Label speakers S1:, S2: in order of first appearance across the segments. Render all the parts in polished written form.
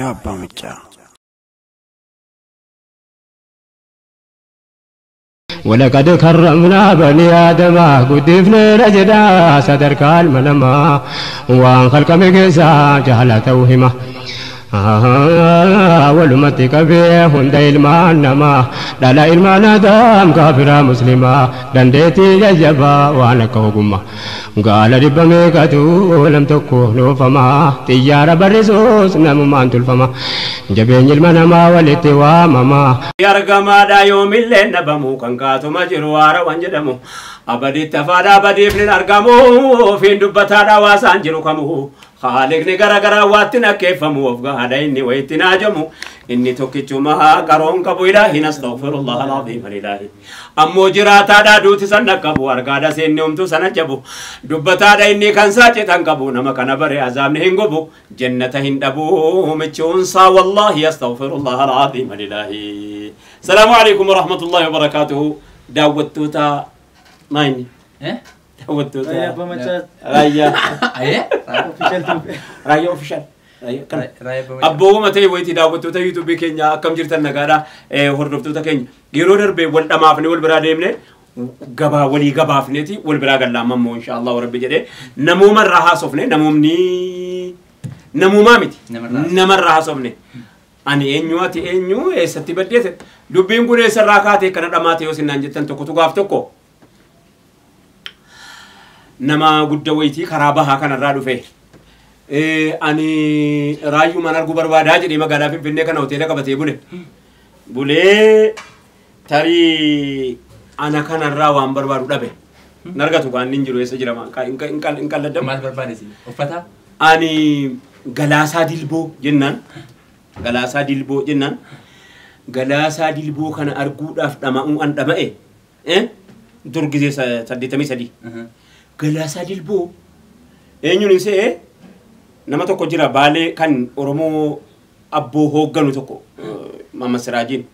S1: Raayyaa Abbaa Maccaa.
S2: ولقد كرمنا بني آدم قدفنا رجدا صدرك المنما وان خلق مكسا جهلة وهمة ولمتك به هند المانما لا لا إلمان دام كافرا مسلما دندتي ججبا وانا كوغما قال رب ميكتو لم تكون فما تيار برسوس نممان تلفما جبين المنما والاتوامما
S3: Argamaadha yoomillee dhabamu kan kaatuma jiru haara waan jedhamu abaditti afaadha abadiif ni argamu ofiin dubbataadha hawaasaan jiru kamu haaliqni gara garaa waatti nakkeeffamu of gahaadha inni wayitti naajamu inni tokkichuma qaroon qabu ilaahin astaghfirullah alazim ilaahi ammoo jiraataadha duuti san dhaqqabu argaadha seenni homtuu sana jabu dubbataadha inni kan saacitan qabu nama kana bare azaabni hin gubu jannata hin dhabu michuunsaa wallaahi astaghfirullah alazim ilaahi. السلام عليكم ورحمة الله وبركاته. داوتوتا مايني داوتوتا رايا رايا official abbooma ta'e wayitii daawwattoota yuutuubii keenya akkam jirtan nagaadha hordoftoota keenya yeroo darbe wal dhamaafne wal biraa deemne gabaa walii gabaafneeti wal biraa gallaamammoo inshaallah rabbi jedhee namuumarraa haasofne namoomni namuumaa miti namarraa haasofne ani eenyu ati eenyu eessatti baddeete dubbiin kun eessarraa kaatee kana dhamaate yoo sinnaan jettan tokkotu gaaf tokko nama guddaa wayitii karaa bahaa kanarraa dhufe ani raayyumaan arguu barbaadaa jedhee magaalaa Finfinnee kana hoteela qabatee bule bulee tarii ana kanarraa waan barbaadu dhabe nargatu kan inni jiru eessa jira hin qalladdamu.
S4: Maal barbaadesi? Uffata?
S3: Ani Galaasaa Dilboo jennaan Galaasaa Dilboo jennaan Galaasaa Dilboo kana arguudhaaf dhama'uu an dhama'e dur gisee 83 Galaasaa Dilboo eenyuun hin se'e nama tokko jira Baalee kan Oromoo abboo hoogganu tokko Maamma Siraajiin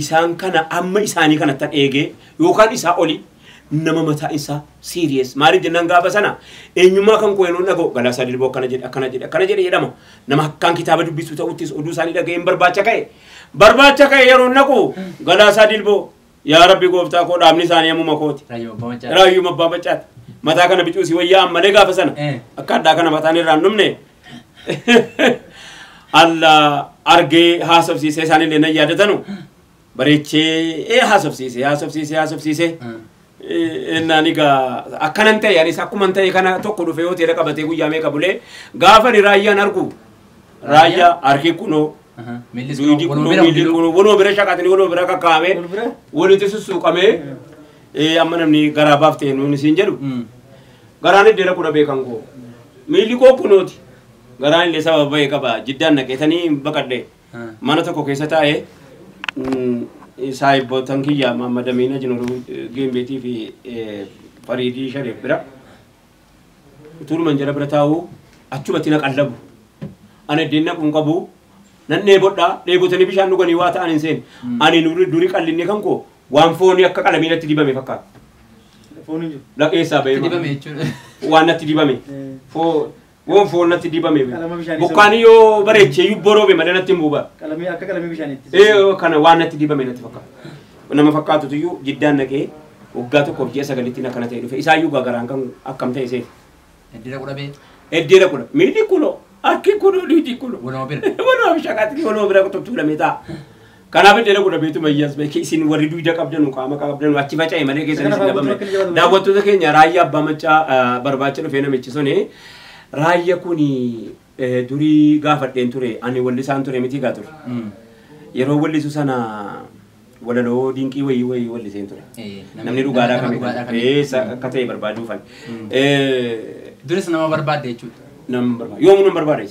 S3: isaan kana amma isaanii kanatti eegee yookaan isaa oli nama mataa isaa serious maaliif jennaan gaafa sana eenyummaa kan koo yeroo dhaga'u Galaasaa Dilboo akkana jedhe akkana jedhe akkana jedhe jedhama nama akkaan kitaaba dubbisu ta'uttis oduu isaanii dhaga'een barbaacha ka'e yeroo naqu Galaasaa Dilboo yaa Rabbi gooftaa koo dhaabni isaanii ammuma kooti Raayyuma Abbaa Maccaati mataa kana bicuusi wayyaa ammalee gaafa sana akka addaa kana mataan irraa hin dhumne alla argee haasofsiisee isaanillee nan yaadatanu bareechee haasofsiisee haasofsiisee haasofsiisee innaan egaa akkanan ta'e anis akkuman ta'e kana tokko dhufee hoteela qabatee guyyaa meeqa bulee gaafa ni raayyaan argu raayyaa harki kunoo duudi kunoo miilli kunoo waluma bira shaqatanii waluma bira kakkaa'amee walitti sussuuqamee amma namni garaa baaftee nuuni siin jedhu garaan iddeera kudha beekan koo miilli koo kunooti garaan illee sababa ba'e qaba jiddaan naqeetanii baqadhe mana tokko keessa taa'ee saahibbootan kiyya Mahammad Amiina Jinuruu Geembeetii fi Fariidii Shariif bira uturuman jara bira taa'uu achumatti na qallabu ani iddeen naquun qabu nan dheebodhaa dheebotanii bishaan dhuganii waa ta'an hin seene ani durii qallinni kan koo waan foonii akka qalamii natti dibame fakkaata. Laqeessaa ba'ee waan natti dibame foon natti dibame bokkaan yoo bareechee yubboo roobe malee natti hin buuba. Kana waan natti dibame natti fakkaata. Nama fakkaatutu iyyuu jiddaan naqee waggaa tokkoof ji'a sagalittiin akkana ta'e dhufe isaayyuu gagaraan kan akkam ta'e seeti. Eddeera kudha miilli kunoo harki kunoo liitii kunoo. Waluma shaqaatti waluma bira tuttuulamee taa'a. Kanaaf eddeera kudha beetu mayyaas beekee isin warri duuda qabdanu qaama qabdanu achi faca'e malee keessanis hin dhabamne. Daawwattoota keenya Raayyaa Abbaa Maccaa barbaacha dhufee namichi suni raayyaa kuni durii gaafadheen ture ani wallisaan ture miti gaa ture. Yeroo wallisu sana walaloo dinqii wayii wayii walliseen ture. Namni dhugaadhaa kamii akka ta'e barbaaduufan.
S4: Duris nama barbaadde jechuudha.
S3: Nama barbaade yoomuu nama barbaade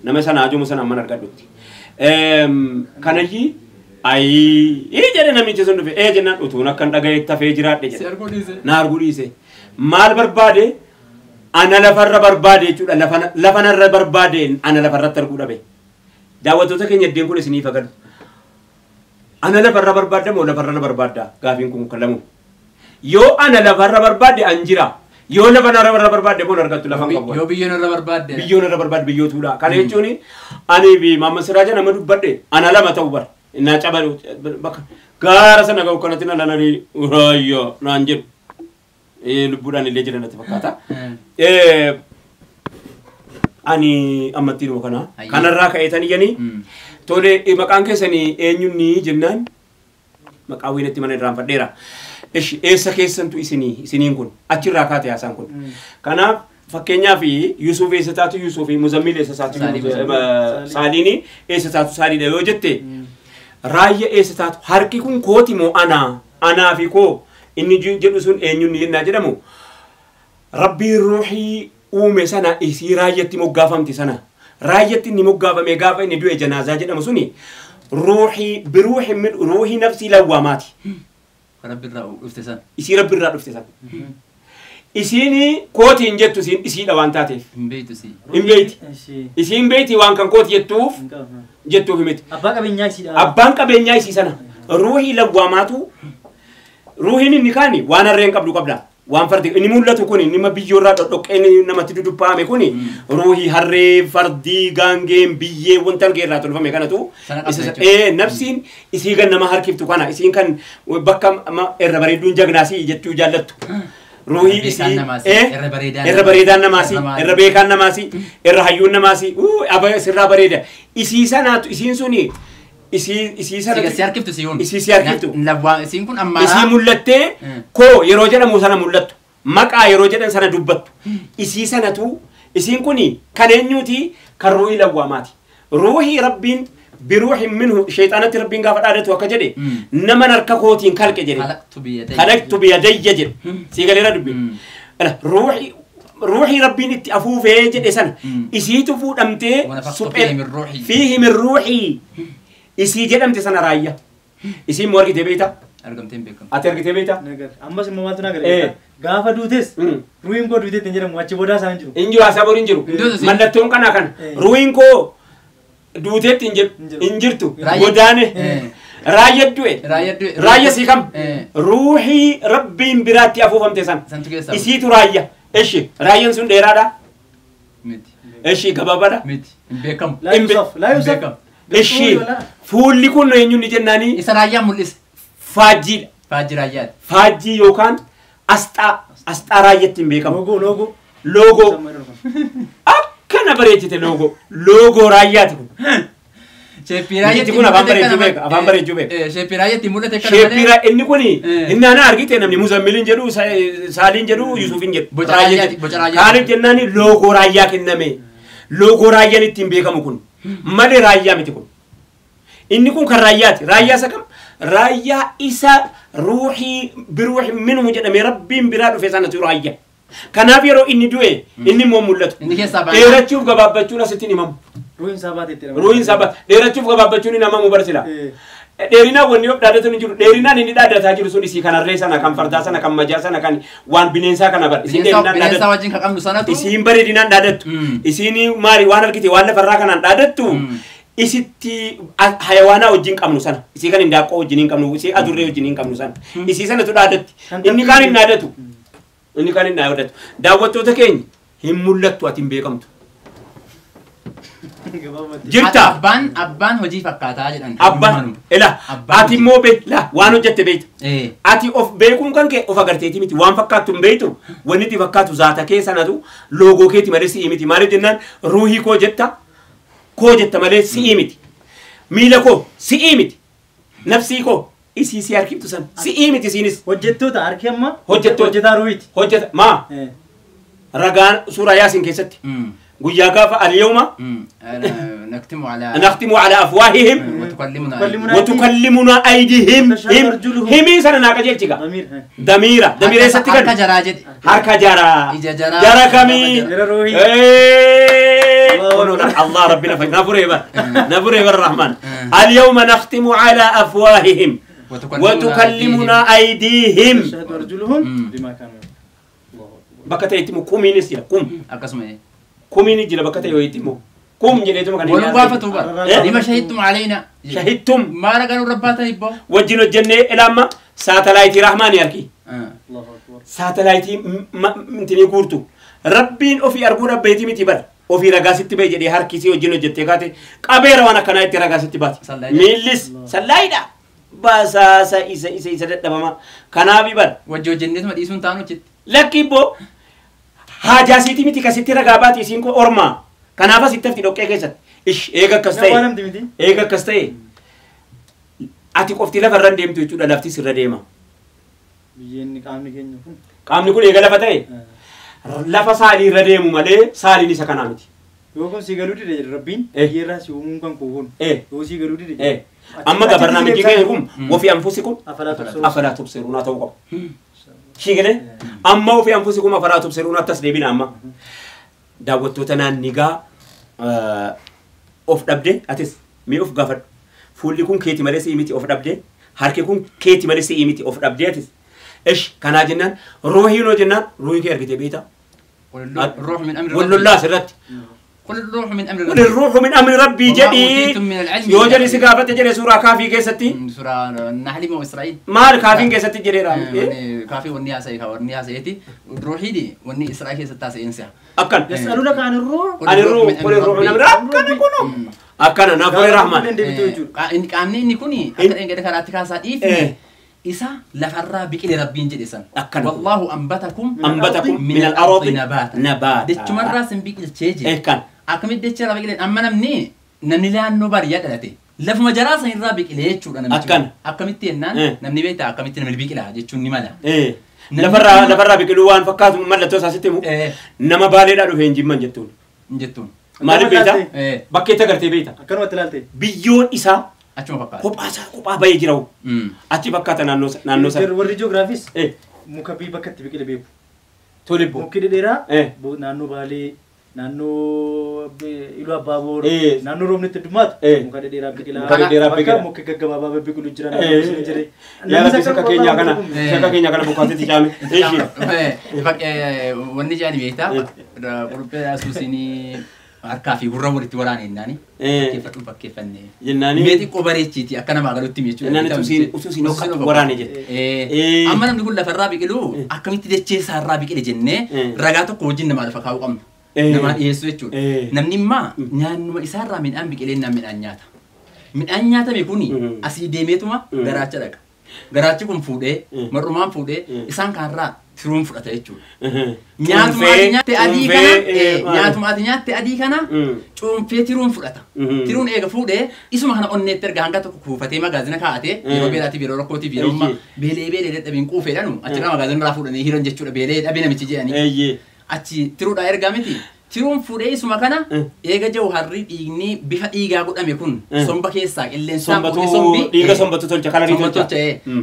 S3: nama sana ajooma sana amman argadhutti. Kanayyii ayii jedhe namichi sun dhufe jennaan utuun akkan dhaga'e tafee jiraadhe jedhe. Na arguu dhiise. Maal barbaade ana lafarra barbaade jechuudha lafanarra barbaade ana lafarratti arguu dhabe. Daawwattoota keenya iddeen kun isiniif agalu. Ana lafarra barbaadda moo lafarra na barbaadda gaafiin kun kan lamu. Yoo ana lafarra barbaadde an jira Yoo lafa narra barbaadde boon argattu lafa hin qabu.
S4: Yoo biyyoon irra barbaadde.
S3: Biyyoon irra barbaadde biyyootuudha. Kana jechuun ani fi Maamma Siraaja nama dubbadhe ana lama ta'u bara. Innaa cabalu bakka gaara sana ga'u kanatti na lalanii raayyaa naan jedhu. Lubbuudhaan illee jiran natti fakkaata. Ani ammatti dhuma kana. Kanarraa ka'eetan iyyanii tole maqaan keessanii eenyunni jennaan maqaa wayinatti mana irraanfadheera. Ishi eessa keessantu isiniin kun achirraa kaate haasaan kun. Kanaaf fakkeenyaaf Yusuf eessa taatu Yusuf Muzammil eessa taatu Saaliini eessa taatu Saaliidha yoo jette raayya eessa taatu harki kun kooti moo anaa fi koo inni jedhu sun eenyunni jennaa jedhamu Rabbiin ruuxii uume sana isii raayyatti moggaafamti sana raayyatti inni moggaafame gaafa inni du'e janaazaa jedhamu suni ruuxii biruuxi min ruuxii nafsii lawwaamaati.
S4: Rabbi irraa dhufte san.
S3: Isii Rabbi irraa dhufte san. Isiin kooti hin jettu isiin isiidha waan taateef.
S4: Hin beektu isii.
S3: Hin beekti. Isiin beekti waan kan kooti jettuuf miti.
S1: Abbaan qabeenyaa isiidha.
S3: Abbaan qabeenyaa isii sana. Ruuxii lawwaamaatu ruuxiin inni kaani waan harreen qabdu qabda. Waan fardi inni mul'atu kun inni biyyoorraa dhodhoqqeen namatti dudubbaame kun ruuhii harree fardii gaangeen biyyee wanta argee irraa tolfame kanatu nafsiin isii kan nama harkiftu kana isiin kan bakka irra bareedduun jagnaasii jechuu jaallattu. Ruuhii isii irra bareedaan namaasii irra beekaan namaasii irra hayyuun namaasii sirraa bareeda isii sanaatu isiin suni isii sana
S4: si harkiftu si yoon
S3: isii si harkiftu
S4: isiin kun ammaa
S3: isii mul'attee koo yeroo jedhamu sana mul'attu maqaa yeroo jedhan sana dubbattu isii sanatu isiin kuni kan eenyuuti kan ruuhii lawwaamaati ruuhii rabbiin biruuhin minhu sheexaanatti rabbiin gaafa dhaadatu akka jedhe naman harka kootiin kalqe jedhe khalaqtu biyadayya jedhe sii galeera dubbi ruuhii rabbiin itti afuufee jedhe sana isiitu fuudhamtee suphee fiihi min ruuhii isii jedhamte sana raayya isiin moo argite beekta
S4: argamtee hin beekamu
S3: ati argite beekta
S1: ammas immoo maaltu na gala gaafa duutes ruuhiin koo duuteetti hin jedhamu achi boodaa isaan jiru
S3: hin jiru haasaa boor hin jiru mallattoon kanaa kana ruuhiin koo duuteetti hin jirtu godaane raayya du'e raayya sii kam ruuhii rabbiin biraatti afuufamte sana isiitu raayya ishi raayyaan sun dheeraadha ishi gabaabaadha
S4: miti hin beekamu
S1: laa Yusuf
S3: Ishi fuulli kun eenyuun jennaani
S4: isa raayyaa mul'ise
S3: faajjiidha.
S4: Faajjii raayyaati.
S3: Faajjii yookaan asxaa raayyaatti hin beekamu.
S1: Loogoo.
S3: Loogoo. Akkana bareechite loogoo. Loogoo raayyaati kun.
S4: Sheeppii raayyaatti
S3: kun afaan bareechuu beeka. Afaan bareechuu beeka.
S4: Sheeppii raayyaatti mul'ate kana malee.
S3: Sheeppii inni kuni inni ana argite namni Muzammiliin jedhu Saaliin jedhu Yusufiin jedhu.
S4: Boca raayyaati. Boca raayyaati.
S3: Kaaniif jennaani loogoo raayyaa kenname. Loogoo raayyaan ittiin beekamu kun. Malee raayyaa miti kun. Inni kun kan raayyaati. Raayyaa isa kam? Raayyaa isa ruuxii biruuxi minhu jedhamee rabbiin biraa dhufe sanatu raayyaa. Kanaaf yeroo inni du'e inni immoo mul'atu. Dheerachuuf gabaabbachuun asitti hin himamu.
S1: Ruuhiin isaa baate itti
S3: Ruuhiin isaa baate. Dheerachuuf gabaabbachuun hin himamu barsila. Dheerinaan wanni of dhaadatu hin jiru. Dheerinaan inni dhaadataa jiru sun isii kan harree sana kan fardaa sana kan majaa sana kan waan bineensaa kana bar. Isiin dheerinaan
S4: Bineensaa wajjin kan qabnu sanatu.
S3: Isiin bareedinaan dhaadattu. Isiin maali waan argite waan lafarraa kanaan dhaadattu. Isitti hayawaanaa wajjin qabnu sana. Isii kan hindaaqqoo wajjin hin qabnu. Isii adurree wajjin hin qabnu sana. Isii sanatu dhaadatti. Inni kaan hin dhaadatu. Inni kaan hin dhaadatu. Daawwattoota keenya hin mul'attu ati hin beekamtu. Jirta.
S4: Abbaan hojii fakkaataa jedhan.
S3: Abbaan ila ati immoo beekla waan hojjette beekta. Ati of beekuun kan kee of agarteeti miti waan fakkaattu hin beektu wanni itti fakkaatu zaata kee sanatu loogoo keeti malee si'ii miti maaliif jennaan ruuhii koo jetta malee si'ii miti miila koo si'ii miti nafsii koo isii si harkiftu san si'ii miti isiinis.
S1: Hojjettoota harki amma
S3: hojjetaa ruuhiiti. Hojjeta maa ragaan suuraa Yaasiin keessatti. Guyyaa gaafa al-yawma نختم على أفواههم وتكلمنا أيديهم همي سنة ناقة جيكا دميرة دميرة ستكن حركة جرا جرا كمي الله ربنا فجر نفره الرحمن اليوم نختم على أفواههم وتكلمنا أيديهم بكتة يتم كومين سيلا كوم كومين جلا بكتة يتم كوم جليتم كان
S4: ولو لما شهدتم علينا
S3: شهدتم
S4: ما رجعوا رباتا يبا
S3: وجنوا الجنة إلى ما ساتلايتي رحمن يركي Saatalaayitii intinii guurtu. Rabbiin ofii arguu dhabbeetii miti bara. Ofii ragaa sitti ba'e jedhee harkisii wajjin hojjettee kaate qabeera waan akkanaa itti ragaa sitti baate. Miillis sallaayiidha. Basaasa isa isa isa dadhabama. Kanaaf bara.
S4: Wajji hojjenneetuma dhiisuun taanu achitti.
S3: Lakki ibboo haajaa siitii miti kasitti ragaa baate isiin kun ormaa. Kanaaf asitti hafti dhoqqee keessatti. Ish eega akkas ta'e. Eega akkas ta'e. Ati qofti lafarra hin deemtu jechuudha lafti sirra deema.
S1: Biyyeen qaamni keenya kun.
S3: Qaamni kun eega lafa ta'e. Lafa saalii irra deemu malee saaliin isa kanaa miti.
S1: Yoo kun si galuu dide jedhe Rabbiin biyyeerraa si uumuun kan koo kun. Yoo si galuu dide.
S3: Amma gabarnaamijii keenya kun ofii anfusikum afalaa tubsiruun haa ta'uu qabu. Ishii galee amma ofii anfusikum afalaa tubsiruun akkas deebina amma. Daawwattoota naannigaa of dhabde atis mee of gaafadhu. Fuulli kun keeti malee si'ii miti of dhabde harki kun keeti malee si'ii miti of dhabde atis. Ish kanaa jennaan ruuhii noo jennaan ruuhii kee argite beektaa.
S4: الروح من أمر
S3: والله سرت
S4: قل الروح من أمر
S3: قل الروح من أمر ربي جدي يوجد سقافة جري سورة كافي كيستي
S4: سورة النحل مو إسرائيل
S3: مال كافي كيستي جري رام
S4: كافي وني عسى وني عسى الروحي دي وني إسرائيل كيستي عسى إنسان
S3: أكن
S1: يسألونك عن الروح
S3: عن الروح قل الروح من أمر أكن كنو أكن نافع الرحمن
S4: إن كامني إني كوني أكن إن كده كراتك عسى إيه إسا لفرا بكل ربين جدسا والله أنبتكم
S3: من الأرض نباتا
S4: دتش مرة سنبيك الشيء
S3: إيه كان
S4: أكمل دتش ربك لين أما نمني نمني لأنه بريا دلتي لف مجرى سين ربك ليه شو أنا
S3: أكن
S4: أكمل تينا نمني بيتا أكمل تينا من بيك لا جتشو نملا
S3: إيه لفرا بكل وان فكات ملا توسع ستمو نما بالي لا روحين جمان جتون مالي بيتا بكيتا كرتي بيتا
S1: أكن وتلالتي
S3: بيون إسا
S4: Achuma fakkaata.
S3: Kophaa baay'ee jira. Achi fakkaata naannoo sana.
S1: Warri ji'oogiraafis muka bakka itti biqile beeku.
S3: Tole boo.
S1: Mukti dhedheeraa naannoo Baalee, naannoo Iluu Abbaaboor, naannoo roobni itti heddummaatu muka dhedheeraa biqila. Bakka mukti gaggabaabaa biqilu jira naannoo sun jira.
S3: Yaa Rabbi sakka keenyaa kana sakka keenyaa kana bukkaatti caame.
S4: Wanni jedhani beektaa quruphee asuusinii harkaa fi gurra walitti waraane jennaani. Fakkeeffadhu
S3: jennaani.
S4: Mee xiqqoo bareechiiti akka namaa galutti jechuudha.
S3: Jennaani utuusiin waraane jette.
S4: Amma namni kun lafarraa biqilu akkamitti dachee isaarraa biqile jennee ragaa tokko wajjin namaa lafa kaa'uu qabna. Namaa dhiyeessuu jechuudha. Namni immaa nyaannuma isaarraa midhaan biqilee midhaan nyaata. Midhaan nyaatame kuni asii deemeetuma garaacha dhaqa. Garaachi kun fuudhee mar'umaan fuudhee isaan kaanirraa tiruun fudhata jechuudha. Nyaatuma ati nyaatte adii kana cuunfee tiruun fudhata. Tiruun eega fuudhee isuma kana onneetti erga hanga tokko kuufatee magaazina kaa'atee yeroo beelaatiif yeroo rakkootiif yeroo ammaa beelee beelee dadhabiin quufeedhanu achirraa magaazina irraa fuudhanii hiran jechuudha beelee dhabee namichi jedhanii. Achi tiruudhaa ergaa miti. Tiruun fuudhee isuma kana eega jiru harri dhiigni bifa dhiigaa godhame kun somba keessaa qilleensaan
S3: fuudhee dhiiga sombatu tolcha kalarii tolcha.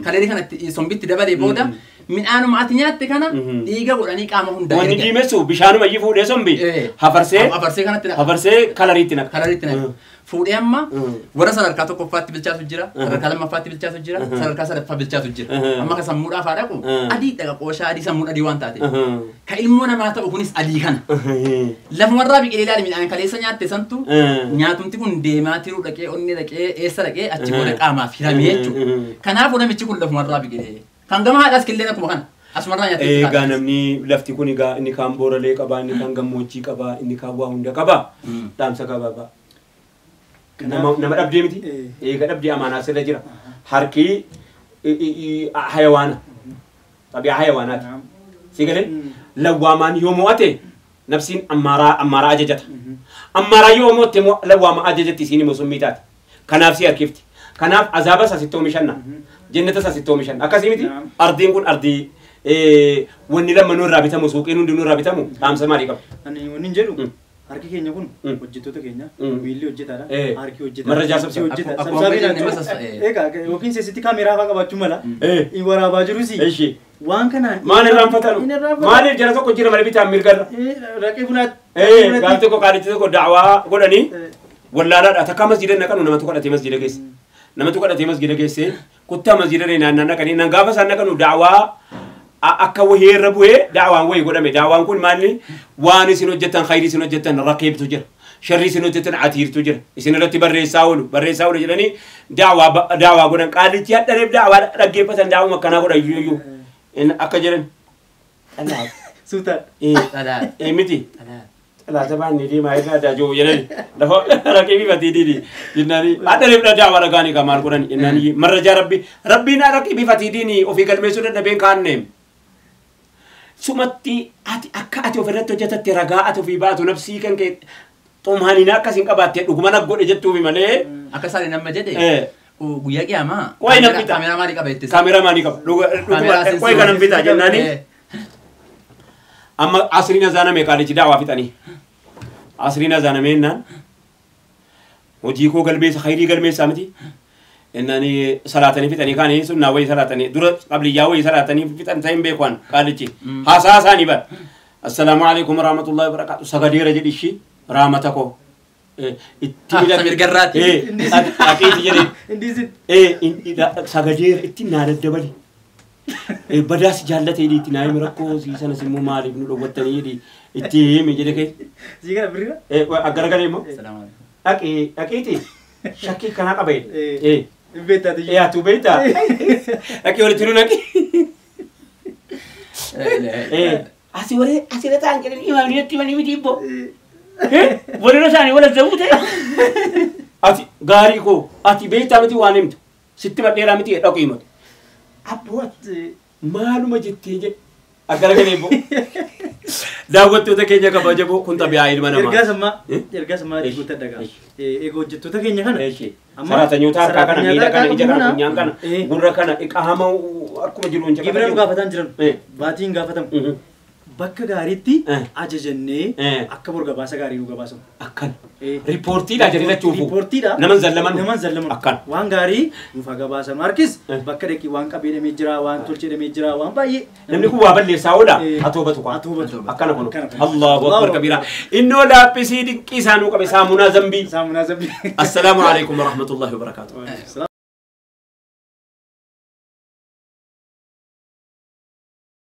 S4: Kalarii kanatti sombitti dabalee booda midhaanuma ati nyaatte kana dhiiga godhanii qaama hundaa
S3: erga. Wanni diimessu bishaanuma iyyuu fuudhee sombi hafarsee
S4: hafarsee kanatti naqa.
S3: Hafarsee kalariitti naqa.
S4: Kalariitti naqa. Fuudhee amma warra sadarkaa tokkoffaatti bilchaatu jira, sadarkaa lammaffaatti bilchaatu jira, sadarkaa sadaffaa bilchaatu jira. Amma ka sammuudhaaf haa dhaqu adii dhaqa qooshaa adii sammuun adii waan taate. Ka ilmoo namaa ta'u kunis adii kana. Lafumarraa biqilee ilaali midhaan kaleessa nyaatte santu nyaatumti kun deemaa tiruu dhaqee onnee dhaqee eessa dhaqee achi booda qaamaaf hiramee jechuudha. Kanaafuu namichi kun lafumarraa biqilee. Kan gama haadhaas killeen akkuma kana. Asumarraa nyaattee
S3: Egaa namni lafti kun egaa inni kaan booralee qabaa, inni kaan gammoojjii qabaa, inni kaan waa hunda qabaa. Dhaamsa gabaabaa. Nama dhabdee miti. Eega dhabdee amaanaa sirra jira. Harki hayawaana. Xabiyaa hayawaanaati. Si galee lawwaamaan yoo mo'ate nafsiin ammaaraa ajajata. Ammaaraa yoo mo'atte lawwaama ajajatti isiin immoo summii taati. Kanaaf si harkifti. Kanaaf azaaba asitti oomishanna. Jannata asitti oomishanna. Akkasii miti ardiin kun ardii wanni lammanuu irraa bitamu suuqiin hundinuu irraa bitamu dhaamsa maalii qaba?
S1: Ani wanni jedhu harki keenya kun hojjettoota keenya miilli hojjetaadha harki hojjetaadha.
S3: Marrajaa sabsaa.
S1: Egaa yookiin seesitti kaameeraa fa'aa qabaachuu mala waraabaa jirus waan kanaan
S3: maal irraanfatanu maaliif jara tokko jira malee bitaan mirgarra.
S1: Raqee bunaatti.
S3: Gaaf tokko qaalichi tokko da'awaa godhanii wallaalaadha takka masjiida naqanu namatu kadhatee masjiida geesse. Namatu kadhatee masjiida geesse kuttaa masjiida naannaa naqanii nan gaafa isaan naqanu da'awaa akka wahii irra bu'ee da'awaan wahii godhame da'awaan kun maalni waan isin hojjettan khayrii isin hojjettan raqiibtu jira sharrii isin hojjettan atiirtu jira isin irratti barreessaa oolu jedhanii da'awaa godhan qaalichi hadhareef da'awaa dhaggeeffatan da'awuma akkanaa godhan iyyuu Akka jedhan. Xalaata.
S1: Suutaan.
S4: Xalaata.
S3: Miti. Xalaata baanni deemaa irraa daajoo jedhani. Lafa raqibii fatiidiini. Jennaani adda reef dhadaa warra gaanii maal godhani jennaani marrajaa rabbi rabbiin raqibii fatiidiini ofii galmeessuu dadhabeen kaanneem. Sumatti ati akka ati ofirratti hojjetatte ragaa ati ofii baatu nafsii kan kee xumhaaniin akkasiin qabaatte dhuguma nag godhe jettuufi malee.
S4: Akka isaan nama jedhe. Guyyaa qiyaamaa.
S3: Qoy nan bita.
S4: Kaameraa maalii qaba jettisa?
S3: Kaameraa maalii qaba? Dhuguma qoy kanan bita jennaani. Amma asriin azaaname qaalichi daawaa fixanii. Asriin azaaname jennaan hojii koo galmeessa khayrii galmeessaa miti. Innani salaatanii fixanii kaanii sunnaa wayii salaatanii dura qabliyyaa wayii salaatanii fixan ta'in beekuan qaalichi. Haasaa isaanii bar. Assalaamu alaikum warahmatullahi wabarakaatu. Sagadeera jedhi ishii raamata koo. Itti
S4: Samirgarraati.
S3: Aqiiti jedhe.
S1: Indiisin.
S3: Sagadeera itti naa daddabali. Badaas jaallate jedhi itti naa himi rakkoo sii sanas immoo maaliif nu dhowwattanii jedhi itti himi jedhe kee.
S1: Sii kana birriidha?
S3: Garagalee immoo.
S4: Salaamu alaikum.
S3: Dhaqiiti shakkii kanaa qaba jedhe.
S1: Hin beektaati.
S3: Atu beektaa? Dhaqii walitti nu naqi. Asi waree asirra ta'an jedhanii imaamni natti himanii miti ibbo. Walirra isaanii wal azzabuu ta'e. Ati gaarii koo ati beektaa miti waan himtu sitti madheeraa miti dhaqii himatu. Abboo ati maaluma jettee jedhe garagalee ibbo. Daawwattoota keenya kabajamoo kun xabi'aa ilma namaa.
S1: Ergaa sammaa itti guuttadha gaa. Egaa hojjettoota keenya kana.
S3: Saraatanyoota harkaa kana miila kana ija kana funyaan kana gurra kana qaama akkuma jiru hin
S1: Gibira nu gaafataan jiran. Baatiin gaafatamu. Bakka gaariitti ajajannee akka bor gabaasa gaarii nu gabaasamu.
S3: Akkana. Riippoortiidha jedhee lachuufu.
S1: Riippoortiidha.
S3: Naman zallaman.
S1: Naman zallaman.
S3: Akkana.
S1: Waan gaarii nuuf haa gabaasamu. Harkis bakka dhaqii waan qabee dhamee jira, waan tolchee dhamee jira, waan baay'ee.
S3: Namni kun waa balleessaa oola. Haa toobatu kwa.
S1: Haa toobatu.
S3: Akkana kun. Allahu akbar kabiira. Innoo laaphisii dinqii isaanuu qabe saamunaa zambii.
S1: Saamunaa zambii.
S3: Assalaamu alaikum warahmatullahi wabarakaatuh.